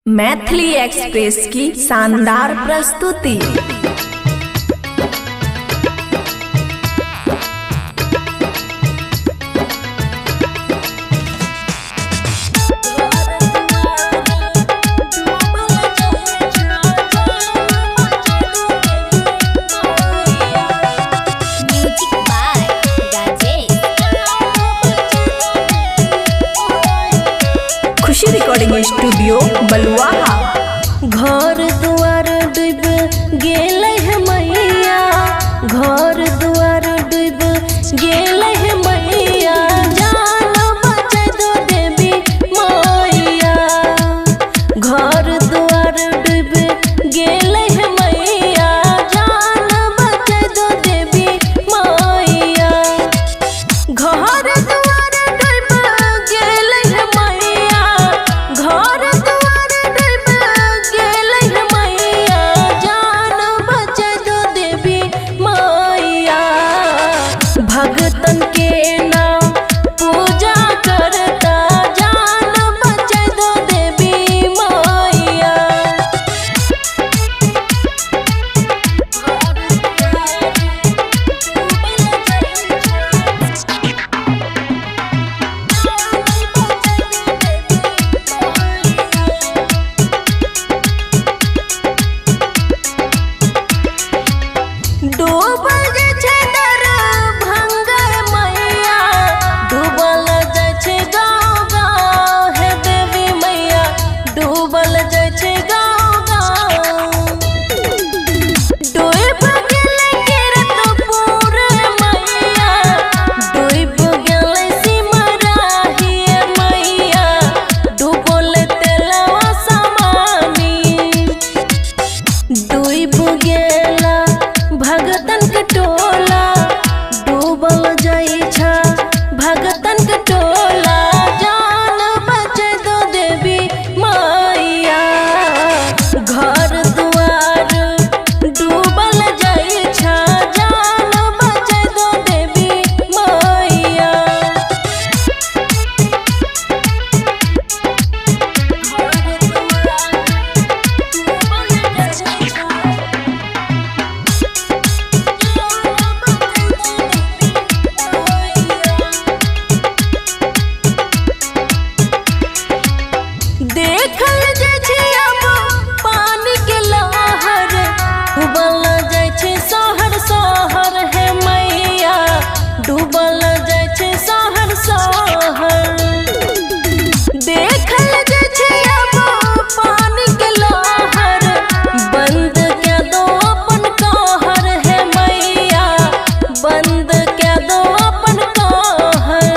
Maithili express की शानदार प्रस्तुति। Music by Rajesh. Khushi recording studio Baluaha. घर दुआर डूब गेल है मैया, घर दुआर डूब गेल है मैया, जान बचा दो देवी मैया। घर दुआर डूब गेल है मैया, जान बचा दो देवी मैया। घर दुआर डूब गेल है मैया, घर दुआर डूब गेल है मैया, जान बचा दो देवी मैया। भगतन के नाम पूजा करता, जान बचा दो देवी मैया। डूबल जाइ छै दरभंगा मैया, डूबल जाइ छै गाँव गाँव हे देवी मैया, डूबल जाइ छै गाँव गाँव। डूब गेलै किरतपुर मैया, डूब गेलै सिमराही मैया, डूबल तेलवा समानी। डूब गेला भगतन के टोला, डूबल जाइ छा भगतन के टोला, जान बचा दो देवी मैया। घर दुआर डूबल जाइ छा, जान बचा दो देवी मैया। देखल जाइ छै अब पानी के लहर, डूबल जाइ छै शहर शहर हे मैया, डूबल जाइ छै शहर शहर। देखल जाइ छै अब पानी के लहर, बंद कै दो अपन कहर हे मैया, बंद कै दो अपन कहर।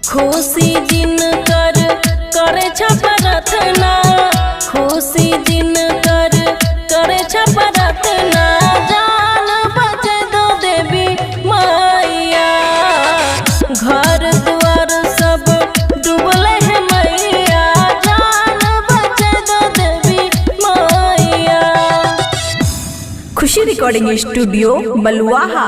खुशी दिन कर करे छ प्रार्थना, खुशी दिन कर करे छ प्रार्थना, जान बचा दो देवी मैया। घर दुआर सब डूबल है मैया, जान बचा दो देवी मैया। खुशी रिकॉर्डिंग स्टूडियो बलुआहा।